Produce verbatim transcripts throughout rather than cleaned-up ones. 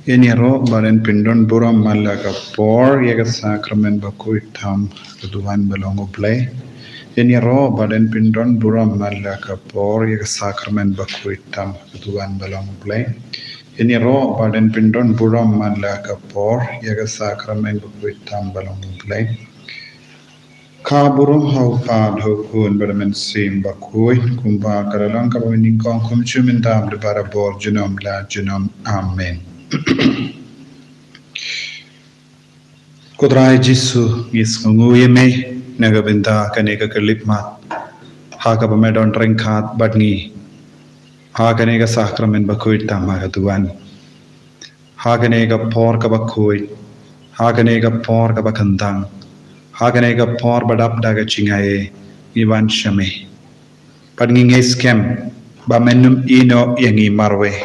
Ïa ngi ruh ba dang pyndonkam burom man la ka por ïa ka sakramen bakhuid tam ka duwan ba long U Blei. Ïa ngi ruh ba dang pyndonkam burom man la ka por ïa ka sakramen bakhuid tam ka duwan ba long U Blei. Ïa ngi ruh ba dang pyndonkam burom man la ka por ïa ka sakramen bakhuid tam ba long U Blei. Ka burom ha U Kpa, ha U Khun bad ha U Mynsiem Bakhuid, kumba ka la long kaba nyngkong, kumjuh mynta bad barabor, junom la junom. Amen. Ko Trai Jisu, ngi sngewnguh ïa me na ka bynta kane ka khyllipmat ha kaba me don ryngkat bad ngi ha kane ka sakramen bakhuid tam ha ka duwan. Ha kane ka por kaba khuid, ha kane ka por kaba kyntang, ha kane ka por ba dap da ka jingaiei, ngi wan sha me. Bad ngi ngeit skhem ba men ym ïehnoh ïa ngi marwei.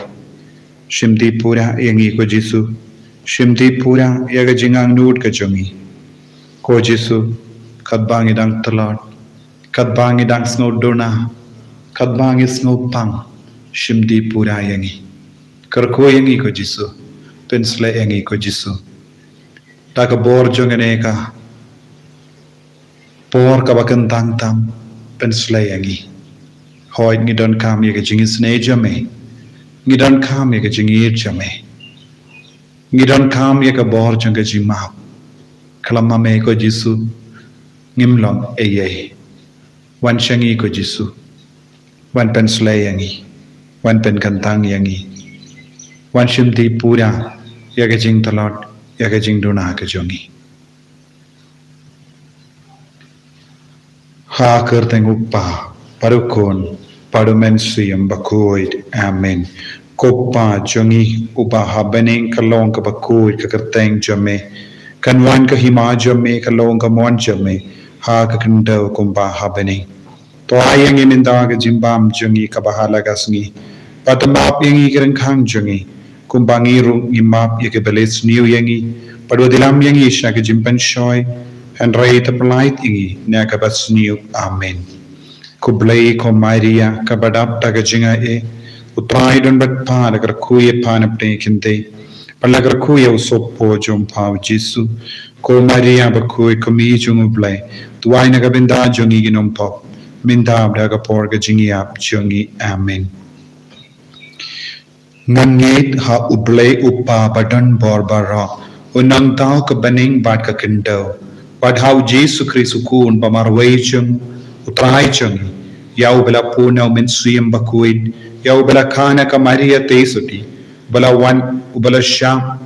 Shim dih pura ïa ngi, ko Jisu. Shim dih pura ïa ka jingangnud ka jong ngi, ko Jisu. Katba ngi dang tlot, katba ngi dang sngewduna, katba ngi sngewpang, shim dih pura ïa ngi. Kyrkhu ïa ngi, ko Jisu. Pynshlei ïa ngi, ko Jisu. Da ka bor jong kane ka por kaba kyntang tam, pynshlei ïa ngi. Hooid, ngi donkam ïa ka jingisynei jong me. Ngi donkam ïa ka jingïeit jong me. Ngi donkam ïa ka bor jong ka jingmap. Khlem ma me, ko Jisu, ngim long eiei. Wan sha ngi, ko Jisu. Wan pynshlei ïa ngi. Wan pynkyntang ïa ngi. Wan shim dih pura ïa ka jingtlot, ïa ka jingduna ka jong ngi. Ha ka kyrteng U Kpa, bad U Khun, bad U Mynsiem Bakhuid. Amen. Ko Kpa jong ngi uba ha bneng, ka long kaba khuid ka kyrteng jong me. Kan wan ka hima jong me, ka long ka mon jong me ha ka khyndew kumba ha bneng. To ai ïa ngi mynta ka jingbam jong ngi kaba ha la ka sngi. Bad to map ïa ngi ki ryngkhang jong ngi, kumba ngi ruh ngi map ïa kiba leh sniew ïa ngi. Bad wat dilam ïa ngi sha ka jingpynshoi, hynrei to pyllait ïa ngi na kaba sniew. Amen. Khublei ko Maria, kaba dap da ka jingaiei, U Trai u don bad pha, la kyrkhu ïa pha na pdeng ki khyndai, bad la kyrkhu ïa u sohpop jong pha U Jisu. Ko Maria bakhuid, ko Mei jong U Blei, duwai na ka bynta jong ngi ki nongpop, mynta bad ha ka por ka jingïap jong ngi. Amen. Ngan ngeit ha U Blei U Kpa badonbor baroh, U nongthaw ka bneng bad ka khyndew, bad ha U Jisu Khrist U Khun ba marwei jong U Trai jong ngi, ïa uba la pun na U Mynsiem Bakhuid, ïa uba la kha na ka Maria Theisotti, uba la wan, uba la shah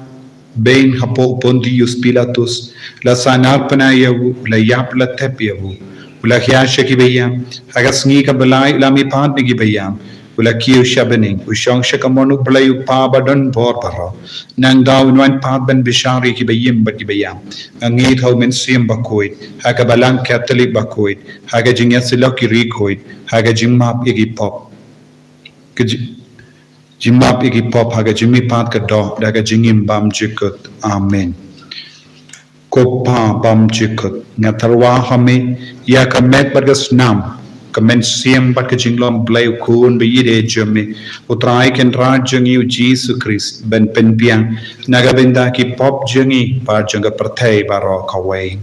beiñ hapoh Pontius Pilatus, la sahnarphna ïa u, u la ïap, la thep ïa u, u la khia sha ki baïam, ha ka sngi kaba lai u la mihpat na ki baïam, u la kiew sha bneng, u shong sha kamon U Blei U Kpa badonbor baroh. Nangta un wan pat ban bishar ïa ki baïm bad ki baïam. Nga ngeit ha U Mynsiem Bakhuid, ha ka Balang Katholik bakhuid, ha ka jingïasyllok ki riewkhuid, ha ka jingmap ïa ki pop, ka ji-, jingmap ïa ki pop, ha ka jingmihpat ka doh, da ka jingim bymjukut. Amen. Ko Kpa bymjukut, nga tyrwa ha me ïa ka met bad ka snam, ka mynsiem bad ka jinglong Blei U Khun ba ïeit jong me, U Trai Kynrad jong ngi U Jisu Khrist, ban pynbiang na ka bynta ki pop jong ngi bad jong ka pyrthei baroh kawei.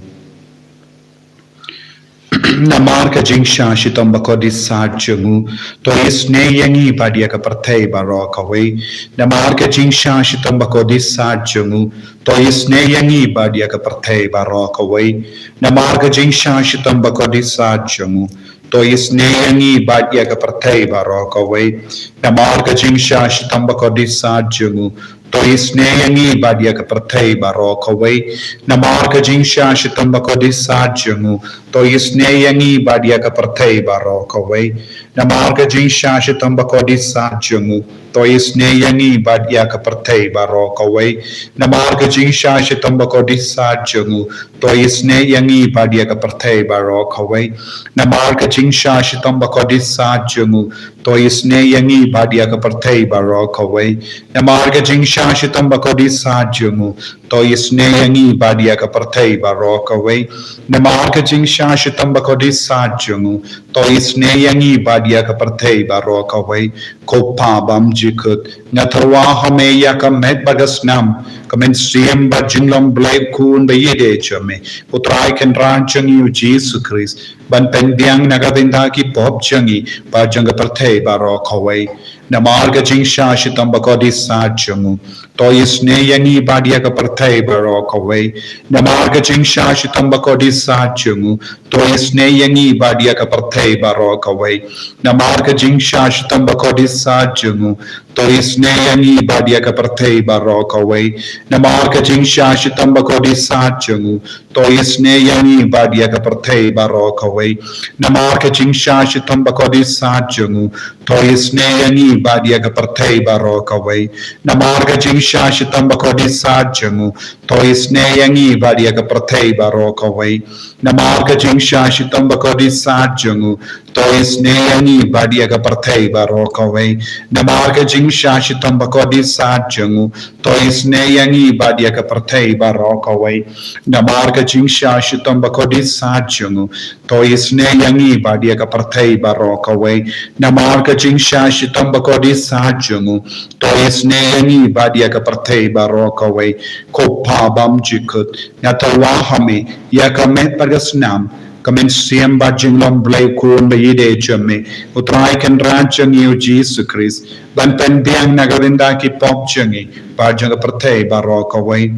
Namar ka jingshah shitom bakordit sat jong u, to isynei ïa ngi bad ïa ka pyrthei baroh kawei. Namar ka jingshah shitom bakordit sat jong u, to isynei ïa ngi bad ïa ka pyrthei baroh kawei. Namar ka jingshah shitom bakordit sat jong u, to isynei ïa ngi bad ïa ka pyrthei baroh kawei. Namar ka jingshah shitom bakordit sat jong u, to isynei ïa ngi bad ïa ka pyrthei baroh kawei. Namar ka jingshah shitom bakordit sat jong u, to isynei ïa ngi bad ïa ka pyrthei baroh kawei. Namar ka jingshah shitom bakordit sat jong u, to isynei ïa ngi bad ïa ka pyrthei baroh kawei. Namar ka jingshah shitom bakordit sat jong u, to isynei ïa ngi bad ïa ka pyrthei baroh kawei. Namar ka jingshah shitom bakordit sat jong u, to isynei ïa ngi bad ïa ka pyrthei baroh kawei. Namar ka jingshah shitom bakordit sat jong u, To isynei ïa ngi bad ïa ka pyrthei baroh kawei. Namar ka jingshah shitom bakhuid sat jong u. To isynei ïa ngi bad ïa ka pyrthei baroh kawei. Ko Pa bymjukut, nga tyrwa ha me ïa ka met bad ka snam, ka mynsiem bad jinglong Blei u Khun ba ïeit jong me, u Trai Kynrad jong ngi u Jisu Khrist, ban pynbiang na ka bynta ki pop jong ngi bad jong ka pyrthei baroh kawei. Namar ka jingshah shitom bakhuid sat jong u. To isynei ïa ngi bad ïa ka pyrthei baroh kawei. Namar ka jingshah shitom bakhuid sat jong u. To isynei ïa ngi bad ïa ka pyrthei baroh kawei. Namar ka jingshah shitom bakhuid sat jong u. To isynei ïa ngi bad ïa ka pyrthei baroh kawei. Namar ka jingshah shitom bakhuid sat jong u. To isynei ïa ngi bad ïa ka pyrthei baroh kawei. Namar ka jingshah shitom bakhuid sat jong u. To isynei ïa ngi bad ïa ka pyrthei baroh kawei. Namar ka jingshah shitom bakhuid sat jong u. To isynei ïa ngi bad ïa ka pyrthei baroh kawei. Namar ka jingshah shitom bakhuid sat jong u. To isynei ïa ngi bad ïa ka pyrthei baroh kawei. Namar ka jingshah shitom bakhuid sat jong u. To isynei ïa ngi bad ïa ka pyrthei baroh kawei. Namar ka jingshah shitom bakhuid sat jong u. To isynei ïa ngi bad ïa ka pyrthei baroh kawei. Namar ka jingshah shitom bakhuid sat jong u. To isynei ïa ngi bad ïa ka pyrthei baroh kawei. Ko Pa bymjukut, nga tyrwa ha me ïa ka met bad ka snam, ka mynsiem bad jinglong Blei u Khun ba ïeit jong me, u Trai Kynrad jong ngi u Jisu Khrist, ban pynbiang na ka bynta ki pop jong ngi bad jong ka pyrthei baroh kawei.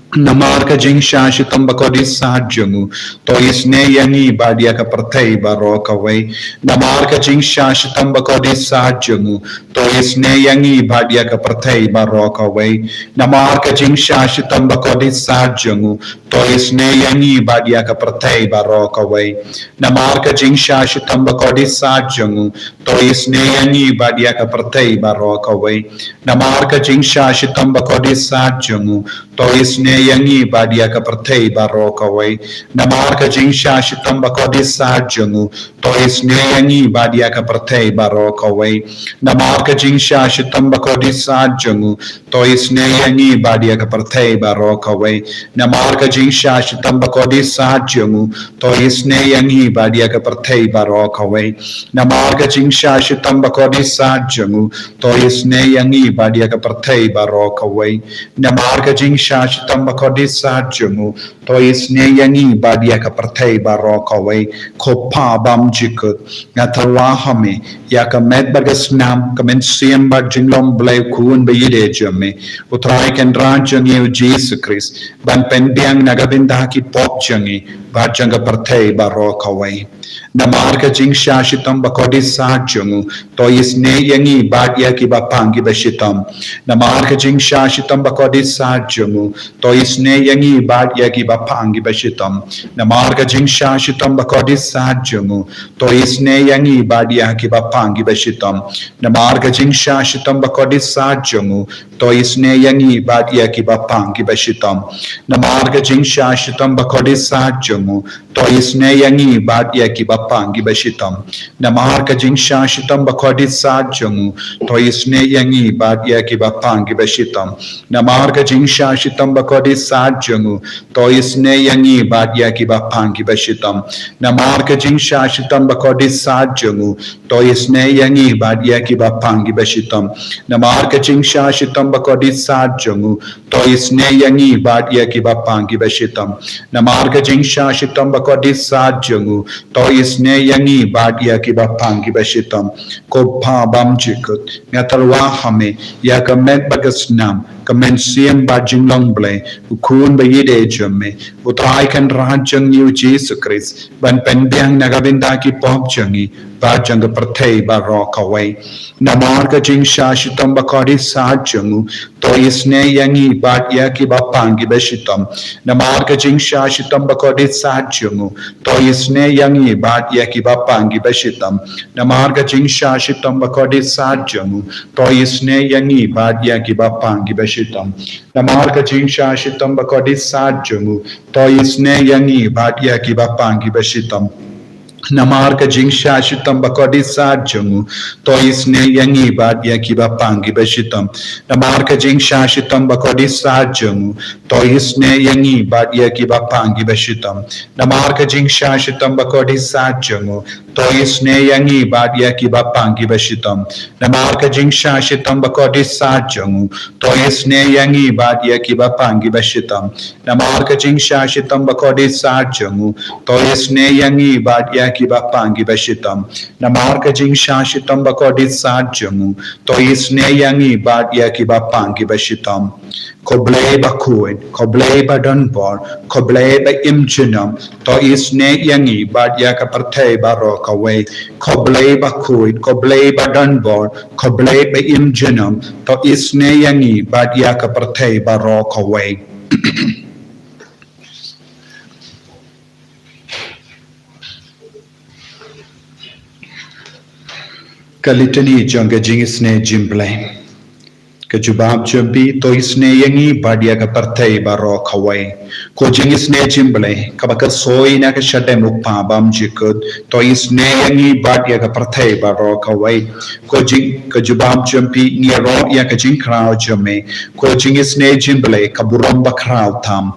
Namar ka jingshah shitom bakhuid sat jong u. To isynei ïa ngi bad ïa ka pyrthei baroh kawei. Namar ka jingshah shitom bakhuid sat jong u. To isynei ïa ngi bad ïa ka pyrthei baroh kawei. Namar ka jingshah shitom bakhuid sat jong u. To isynei ïa ngi bad ïa ka pyrthei baroh kawei. Namar ka jingshah shitom bakhuid sat jong u. To isynei ïa ngi bad ïa ka pyrthei baroh kawei. Namar ka jingshah shitom bakhuid sat jong u. To isynei ïa ngi bad ïa ka pyrthei baroh kawei. Namar ka jingshah shitom bakhuid sat jong u. To isynei ïa ngi bad ïa ka pyrthei baroh kawei. Namar ka jingshah shitom bakhuid sat jong u. To isynei ïa ngi bad ïa ka pyrthei baroh kawei. Namar ka jingshah shitom bakhuid sat jong u. To isynei ïa ngi bad ïa ka pyrthei baroh kawei. Namar ka jingshah shitom bakhuid sat jong u. To isynei ïa ngi bad ïa ka pyrthei baroh kawei. Namar ka jingshah shitom bakhuid sat jong u. To isynei ïa ngi bad ïa ka pyrthei baroh kawei. Ko Pa bymjukut, nga tyrwa ha me ïa ka met bad ka snam, ka mynsiem bad jinglong Blei u Khun ba ïeit jong me, u Trai Kynrad jong ngi u Jisu Khrist, ban pynbiang na ka bynta ki pop jong ngi bad jong ka pyrthei baroh kawei. Namar ka jingshah shitom bakhuid sat jong u. To isynei ïa ngi bad ïa kiba pang kiba shitom. Namar ka jingshah shitom bakhuid sat jong u. To isynei ïa ngi bad ïa kiba pang kiba shitom. Namar ka jingshah shitom bakhuid sat jong u. To isynei ïa ngi bad ïa kiba pang kiba shitom. Namar ka jingshah shitom bakhuid sat jong u. To isynei ïa ngi bad ïa kiba pang kiba shitom. Namar ka jingshah shitom bakhuid sat jong u. To isynei ïa ngi bad ïa kiba pang kiba shitom. Namar ka jingshah shitom bakhuid sat jong u. To isynei ïa ngi bad ïa kiba pang kiba shitom. Namar ka jingshah shitom bakhuid sat jong u. To isynei ïa ngi bad ïa kiba pang kiba shitom. Namar ka jingshah shitom bakhuid sat jong u. To isynei ïa ngi bad ïa kiba pang kiba shitom. Namar ka jingshah shitom bakhuid sat jong u. To isynei ïa ngi bad ïa kiba pang kiba shitom. Namar ka jingshah shitom bakhuid sat jong u. To isynei ïa ngi bad ïa kiba pang kiba shitom. Ko Pa bymjukut, nga tyrwa ha me ïa ka met bad ka snam, ka mynsiem bad jinglong Blei u Khun ba ïeit jong me, u Trai Kynrad jong ngi u Jisu Khrist, ban pynbiang na ka bynta ki pop jong ngi bad jong ka pyrthei baroh kawei. Namar ka jingshah shitom bakhuid sat jong u. To isynei ïa ngi bad ïa kiba pang kiba shitom. Namar ka jingshah shitom bakhuid sat jong u. To isynei ïa ngi bad ïa kiba pang kiba shitom. Namar ka jingshah shitom bakhuid sat jong u. To isynei ïa ngi bad ïa kiba pang kiba shitom. Namar ka jingshah shitom bakhuid sat jong u. To isynei ïa ngi bad ïa kiba pang kiba shitom. Namar ka jingshah shitom bakordit sat jong u, to isynei ïa ngi bad ïa ki bapang ki bashitom. Namar ka jingshah shitom bakordit sat jong u, to isynei ïa ngi bad ïa ki bapang ki bashitom. Namar ka jingshah shitom bakordit sat jong u, to isynei ïa ngi bad ïa ki bapang ki bashitom. Namar ka jingshah shitom bakordit sat jong u, to isynei ïa ngi bad ïa ki bapang ki bashitom. Namar ka jingshah shitom bakordit sat jong u, to isynei ïa ngi bad ïa ki bapang ki bashitom. Namar ka jingshah shitom bakordit sat jong u, to isynei ïa ngi bad ïa ki bapang ki bashitom. Ko Blei bakhuid, ko Blei badonbor, ko Blei ba im junom, to isynei ïa ngi bad ïa ka pyrthei baroh kawei. Ko Blei bakhuid, ko Blei badonbor, ko Blei ba im junom, to isynei ïa ngi bad ïa ka pyrthei baroh kawei. Ka litany jong ka jingisynei jingblei. Ka jubab jong phi, to isynei ïa ngi bad ïa ka pyrthei baroh kawei. Ko jingisynei jingblei, kaba kyrshoi na ka shadem u Kpa bymjukut, to isynei ïa ngi bad ïa ka pyrthei baroh kawei. Ko jing, ka jubab jong phi, ngi ïaroh ïa ka jingkhraw jong me. Ko jingisynei jingblei, ka burom bakhraw tam,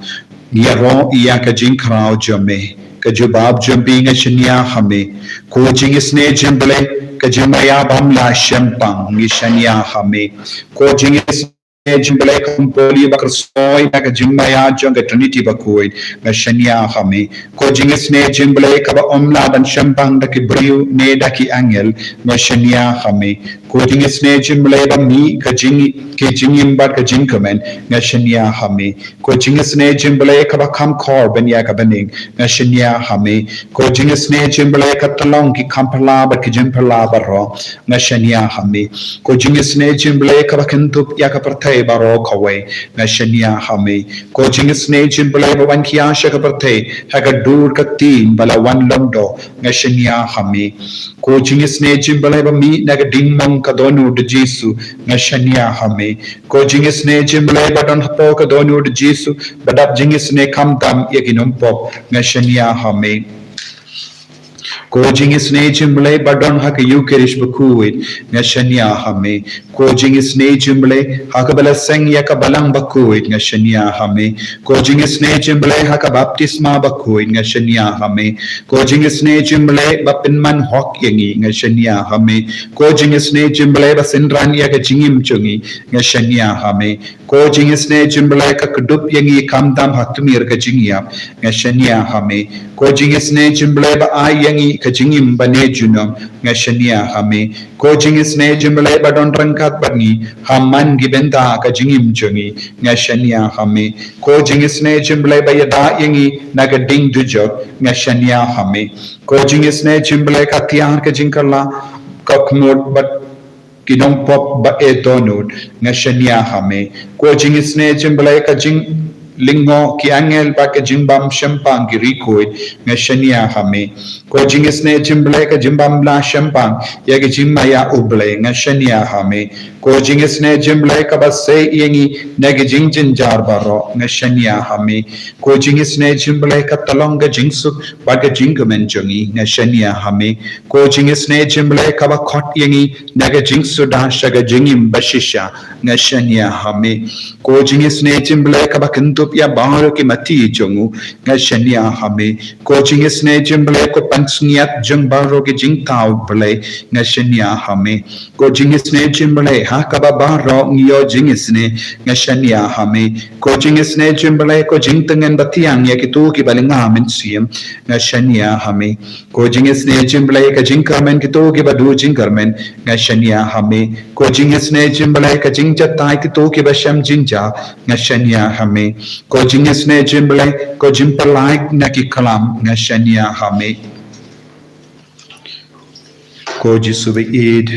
ngi ïaroh ïa ka jingkhraw jong me. Ka jubab jong phi, nga shaniah ha me. Ko jingisynei jingblei, ka jingmaïa bym lah shempang, ngi shaniah ha me. Ko jingisynei jingblei, ka jingpule ba kyrshoi na ka jingmaïa jong ka Trinity bakhuid, nga shaniah ha me. Ko jingisynei jingblei, kaba ym lah ban shempang da ki briew ne da ki angel, nga shaniah ha me. Ko jingisynei jingblei, ba mih ka jing, ki jingim bad ka jingkmen, nga shaniah ha me. Ko jingisynei jingblei, kaba kham khor ban ïa ka bneng, nga shaniah ha me. Ko jingisynei jingblei, ka tyllong ki kham phylla bad ki jingphylla baroh, nga shaniah ha me. Ko jingisynei jingblei, kaba kyntup ïa ka pyrthei baroh kawei, nga shaniah ha me. Ko jingisynei jingblei, ba wan khia sha ka pyrthei ha ka dur ka ktien ba la wan longdoh, nga shaniah ha me. Ko jingisynei jingblei, ba mih na ka dingmong ka dohnud u Jisu, nga shaniah ha me. Ko jingisynei jingblei, ba don hapoh ka dohnud u Jisu, ba dap jingisynei khamtam ïa ki nongpop, nga shaniah ha me. Ko jingisynei jingblei, ba don ha ka Eucharist bakhuid, nga shaniah ha me. Ko jingisynei jingblei, ha kaba la seng ïa ka balang bakhuid, nga shaniah ha me. Ko jingisynei jingblei, ha ka baptisma bakhuid, nga shaniah ha me. Ko jingisynei jingblei, ba pynman hok ïa ngi, nga shaniah ha me. Ko jingisynei jingblei, ba synran ïa ka jingim jong ngi, nga shaniah ha me. Ko jingisynei jingblei, ka kdup ïa ngi khamtam ha tmier ka jingïap, nga shaniah ha me. Ko jingisynei jingblei, ba ai ïa ngi ka jingim bane junom, nga shaniah ha me. Ko jingisynei jingblei, ba don ryngkat bad ngi ha man ki bynta ka jingim jong ngi, nga shaniah ha me. Ko jingisynei jingblei, ba ïada ïa ngi na ka ding dujok, nga shaniah ha me. Ko jingisynei jingblei, ka tiar ka jingkylla, ka khmut bad ki nongpop ba e dohnud, nga shaniah ha me. Ko jingisynei jingblei, ka jinglyngngoh ki angel bad ka jingbam shempang ki riewkhuid, nga shaniah ha me. Ko jingisynei jingblei, ka jingbym lah shempang ïa ka jingmaïa U Blei, nga shaniah ha me. Ko jingisynei jingblei, kaba sei ïa ngi na ki jingjynjar baroh, nga shaniah ha me. Ko jingisynei jingblei, ka tyllong ka jingsuk bad ka jingkmen jong ngi, nga shaniah ha me. Ko jingisynei jingblei, kaba khot ïa ngi na ka jingsuda sha ka jingim bashisha, nga shaniah ha me. Ko jingisynei jingblei, kaba kyntup ïa baroh ki mati jong u, nga shaniah ha me. Ko jingisynei jingblei, ko pansngiat jong baroh ki jingthaw Blei, nga shaniah ha me. Ko jingisynei jingblei, ha kaba baroh ngi ïoh jingisynei, nga shaniah ha me. Ko jingisynei jingblei, ko jingtngen bathiang ïa kito kiba lynga mynsiem, nga shaniah ha me. Ko jingisynei jingblei, ka jingkyrmen kito kiba duh jingkyrmen, nga shaniah ha me. Ko jingisynei jingblei, ka jingjatai kito kiba shem jingjia, nga shaniah ha me. Ko jingisynei jingblei, ko jingpyllait na ki klam, nga shaniah ha me. Ko Jisu ba ïeit,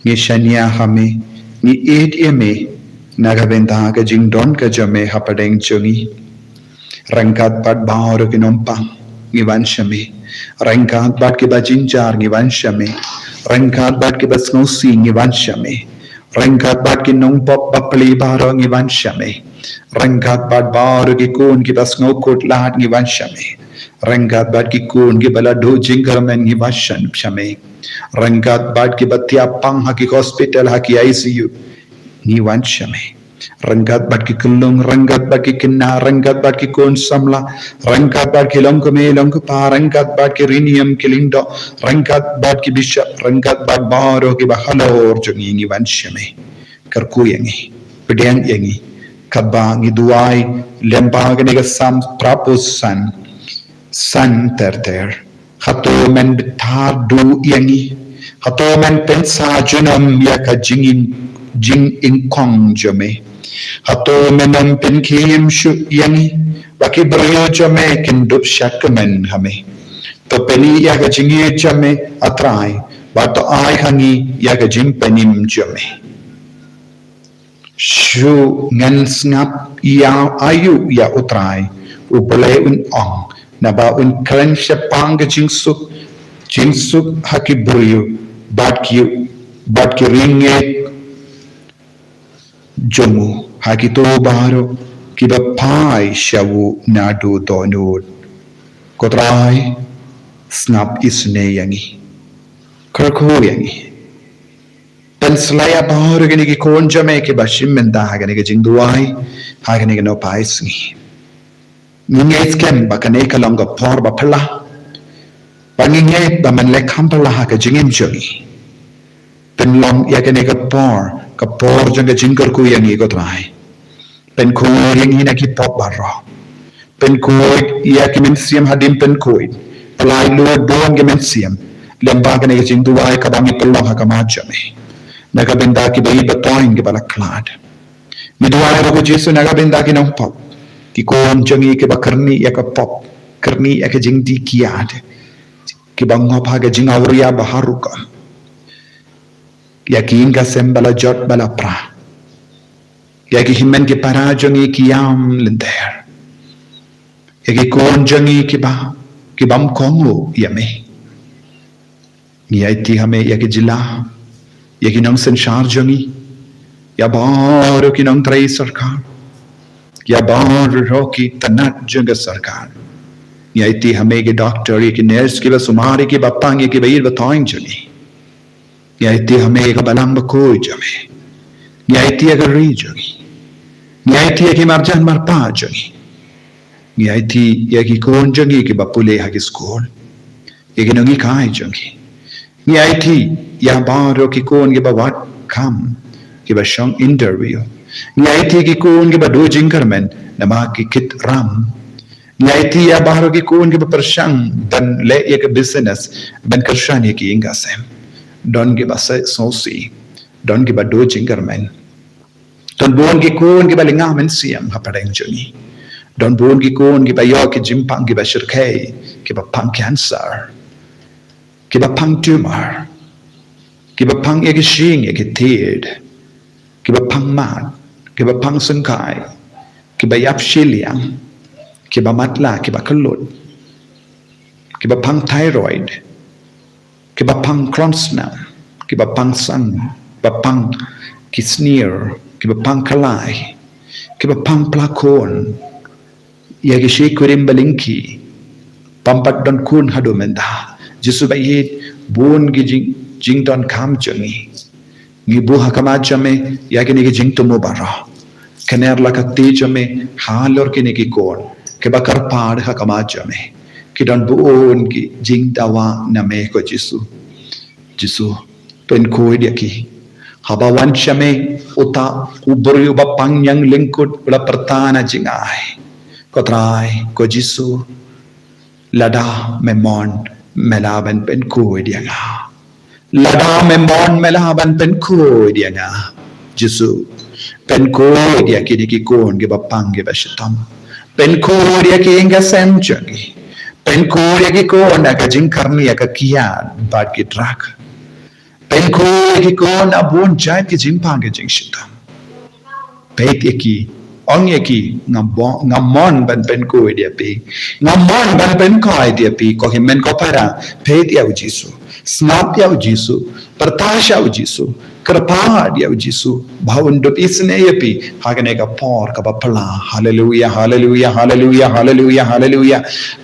ngi shaniah ha me, ngi ïeit ïa me na ka bynta ka jingdon ka jong me hapdeng jong ngi. Ryngkat bad baroh ki nongpang ngi wan sha me. Ryngkat bad kiba jynjar ngi wan sha me. Ryngkat bad kiba sngewsih ngi wan sha me. Ryngkat bad ki nongpop bapli baroh ngi wan sha me. Ryngkat bad baroh ki khun kiba sngewkhuslai ngi wan sha me. Ryngkat bad ki khun kiba la duh jingkyrmen ngi wan sha me. Ryngkat bad kiba thiah pang ha ki hospital, ha ki I C U, ngi wan sha me. Ryngkat bad ki khyllung, ryngkat bad ki khynnah, ryngkat bad ki khun samla, ryngkat bad ki longkmie longkpa, ryngkat bad ki riewniam ki lyngdoh, ryngkat bad ki bishop, ryngkat bad baroh kiba halor jong ngi, ngi wan sha me. Kyrkhu ïa ngi, pdiang ïa ngi, kaba ngi duwai lyngba kane ka Salm phra phew san, san ter ter. Hato men bthah duh ïa ngi? Hato men pynsah junom ïa ka jingin, jingïngkong jong me? Hato men ym pynkhim shuh ïa ngi? Ba ki briew jong me kin dup shat kmen ha me. To pyni ïa ka jingïeit jong me, A Trai, bad to ai ha ngi ïa ka jingpynim jong me. Shu ngan sngap ïa, aïu ïa U Trai, U Blei un ong, naba un kren shaphang ka jingsuk, jingsuk ha ki briew, bad ki, bad ki riewngeit jong u, ha kito baroh kiba phai sha u naduh dohnud. Ko Trai, sngap isynei ïa ngi. Kyrkhu ïa ngi. Pynslai ïa baroh kine ki khun jong me kiba shim bynta ha kane ka jingduwai, ha kane ka nohphai sngi. Ngi ngeit skhem ba kane ka long ka por ba phylla. Ba ngi ngeit ba men leh kham phylla ha ka jingim jong ngi. Pynlong ïa kane ka por, ka por jong ka jingkyrkhu ïa ngi, ko Trai. Pynkhuid ïa ngi na ki pop baroh. Pynkhuid ïa ki mynsiem hadien pynkhuid. Pynlait lut bun ki mynsiem lyngba kane ka jingduwai kaba ngi pynlong ha khmat jong me. Na ka bynta kiba ïeit ba thoiñ kiba la khlad. Ngi duwai ruh, ko Jisu, na ka bynta ki nongpop. Ki khun jong ngi kiba kyrni ïa ka pop, kyrni ïa ka jingdih kiad, kiba ngop ha ka jingawria ba har rukom. Ïa ki ïing ki sem ba la jot ba la pra. Ïa ki hynmen ki para jong ngi ki ïam lynter. Ïa ki khun jong ngi kiba, kibym kohnguh ïa me. Ngi aiti ha me ïa ki jylla, ïa ki nongsynshar jong ngi, ïa baroh ki nongtrei sorkar, ïa baroh ki tnat jong ka sorkar. Ngi aiti ha me ïa ki doktor, ïa ki nurse, kiba sumar, ïa kiba pang, ïa kiba ïeit ba thoiñ jong ngi. Ngi aiti ha me ïa ka balang bakhuid jong me. Ngi aiti ïa ka ri jong ngi. Ngi aiti ïa ki marjan marpa jong ngi. Ngi aiti ïa ki khun jong ngi kiba pule ha ki skul, ïa ki nonghikai jong ngi. Ngi aiti ïa baroh ki khun kiba wad kam, kiba shong interview. Ngi aiti ki khun kiba duh jingkyrmen namar ki kit ram. Ngi aiti ïa baroh ki khun kiba pyrshang ban leh ïa ka business, ban kyrshan ïa ki ïing ki sem. Don kiba seh sngewsih, don kiba duh jingkyrmen. Don bun ki khun kiba lynga mynsiem hapdeng jong ngi. Don bun ki khun kiba ïoh ki jingpang kiba shyrkhei, kiba pang cancer, kiba pang tumor, kiba pang ïa ki shyieng ïa ki thied, kiba pang mad, kiba pang syngkai, kiba ïap shiliang, kiba matlah, kiba kyllut, kiba pang thyroid, kiba pang kronsnam, kiba pang sang, kiba pang ki snier, kiba pang kalai, kiba pang pla khun, ïa ki shi kurim ba lyngkhi, bym pat don khun haduh mynta. Jisu ba ïeit, bun ki jing, jingdonkam jong ngi. Ngi buh ha khmat jong me ïa kine ki jingthmu baroh. Kner la ka kti jong me halor kine ki khun kiba kyrpad ha khmat jong me. Ki don bun ki jingdawa na me, ko Jisu. Jisu, pynkhuid ïa ki. Haba wan sha me uta u briew uba pang ñianglyngkut, u la pyrta na jingai. Ko Trai, ko Jisu, lada me mon, me lah ban pynkhuid ïa nga. Lada me mon, me lah ban pynkhuid ïa nga. Jisu, pynkhuid ïa kine ki khun kiba pang kiba shitom. Pynkhuid ïa ki ïing ki sem jong ki. Pynkhuid ïa ki khun na ka jingkyrni ïa ka kiad bad ki drug. Pynkhuid ïa ki khun na bun jait ki jingpang ki jingshitom. Peit ïa ki, ong ïa ki, nga bo-, nga mon ban pynkhuid ïa phi. Nga mon ban pynkhuid ïa phi, ko hynmen ko para, peit ïa u Jisu. Sngap ïa u Jisu, pyrta sha u Jisu, kyrpad ïa u Jisu ba un dup isynei ïa phi ha kane ka por kaba pla. Haleluya, haleluya, haleluya, haleluya, haleluya.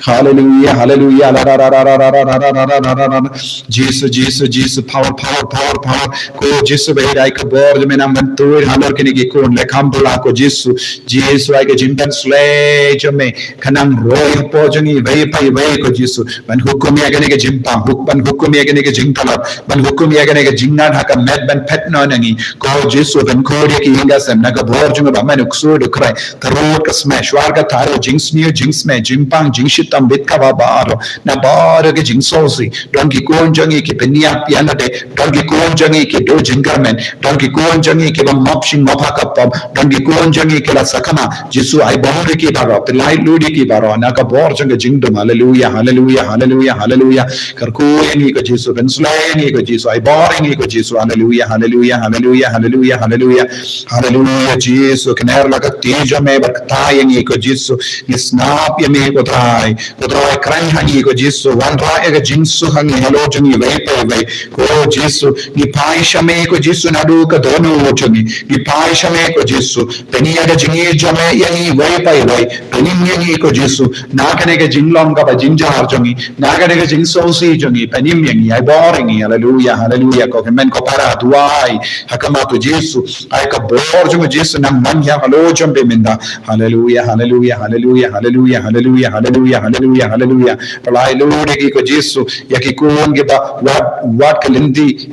Haleluya, haleluya. La, la, la. Jisu, Jisu, Jisu, power, power, power, power. Ko Jisu ba ïadei ka bor jong me nang ban tuid halor kine ki khun le kham pla ko Jisu. Jisu ai ka jingpynslei jong me. Ka nang roi hapoh jong ngi iwei pa iwei ko Jisu. Ban hukum ïa kane ka jingpang, huk-, ban hukum ïa kane ka jingtlot, ban hukum ïa kane ka jingngat ha ka met ban phet noh na ngi. Ko Jisu ban khuid ïa ki ïing ka sem na ka bor jong nga ba men u ksuid u krai. Tyrut ka sma, shwar ka thaw, jingsniew, jingsma, jingpang, jingshitom bit kaba baroh. Na baroh ki jingsngewsih. Don ki khun jong ngi ki pynïap ïa lade. Don ki khun jong ngi ki duh jingkyrmen. Don ki khun jong ngi kiba mop shynrang ha ka pop. Don ki khun jong ngi ki la sakma. Jisu ai bor ïa ki baroh, pynlait lut ïa ki baroh na ka bor jong ka jingdum. Haleluya, haleluya, haleluya, haleluya. Kyrkhu ïa ngi ko Jisu, pynslei ïa ngi ko Jisu, ai bor ïa ngi ko Jisu. Haleluya, haleluya, haleluya, haleluya, haleluya. Haleluya Jisu, kner la ka kti jong me bad kta ïa ngi ko Jisu. Ngi sngap ïa me ko Trai. Ko Trai, kren ha ngi ko Jisu, wanrah ïa ka jingsuk ha ngi halor jong ngi iwei pa iwei. Ko Jisu, ngi phai sha me ko Jisu naduh ka dohnud jong ngi. Ngi phai sha me ko Jisu, pyni ïa ka jingïeit jong me ïa ngi iwei pa iwei. Pynim ïa ngi ko Jisu na kane ka jinglong kaba jynjar jong ngi, na kane ka jingsngewsih jong ngi. Pynim ïa ngi, ai bor ïa ngi. Haleluya, haleluya. Ko hynmen ko para, duwai ha khmat u Jisu. Ai ka bor jong u Jisu nang man ïa halor jong phi mynta. Haleluya, haleluya, haleluya, haleluya, haleluya, haleluya, haleluya, haleluya. Pynlait lut ïa ki ko Jisu, ïa ki khun kiba wad, wad ka lynti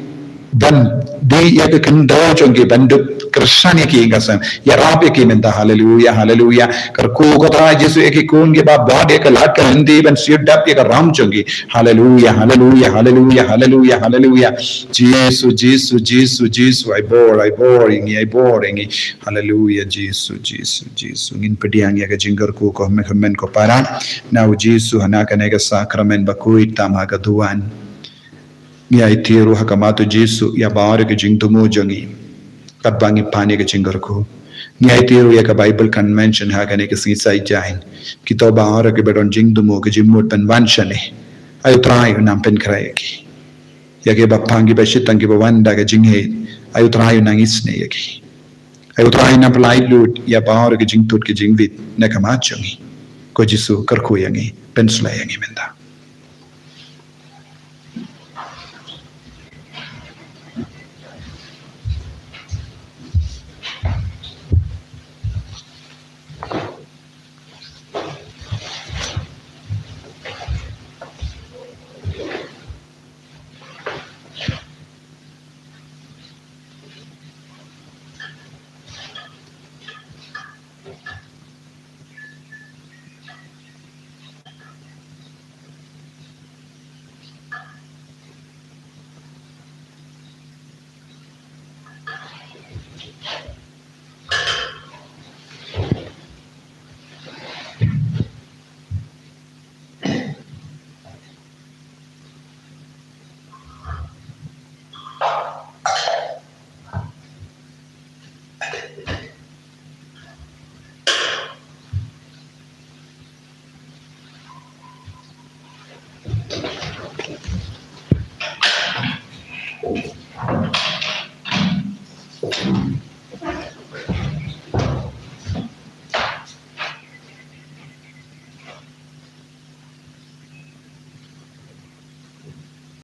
ban dih ïa ka khyndew jong ki, ban dup kyrshan ïa ki ïing ka sem. Ïarap ïa ki mynta. Haleluya, haleluya. Kyrkhu ko Trai Jisu ïa ki khun kiba wad ïa ka lad ka lynti ban siewdap ïa ka ram jong ki. Haleluya, haleluya, haleluya, haleluya, haleluya. Jisu, Jisu, Jisu, Jisu, ai bor, ai bor ïa ngi, ai bor ïa ngi. Haleluya, Jisu, Jisu, Jisu. Ngin pdiang ïa ka jingkyrkhu ko hynmen, hynmen ko para na u Jisu ha kane ka sakramen ba khuid tam ha ka duwan. Ngi aiti ruh ha khmat u Jisu ïa baroh ki jingthmu jong ngi. Katba ngi pan ïa ka jingkyrkhu, ngi aiti ruh ïa ka Bible Convention ha kane ka sngi Saitjaiñ. Kito baroh kiba don jingthmu, ki jingmut ban wan shane, ai u Trai u nang pynkhreh ïa ki. Ïa kiba pang, kiba shitang, kiba wan da ka jingïeit, ai u Trai u nang isynei ïa ki. Ai u Trai u nang pynlait lut ïa baroh ki jingthut ki jingwit na khmat jong ngi. Ko Jisu, kyrkhu ïa ngi, pynslei ïa ngi mynta.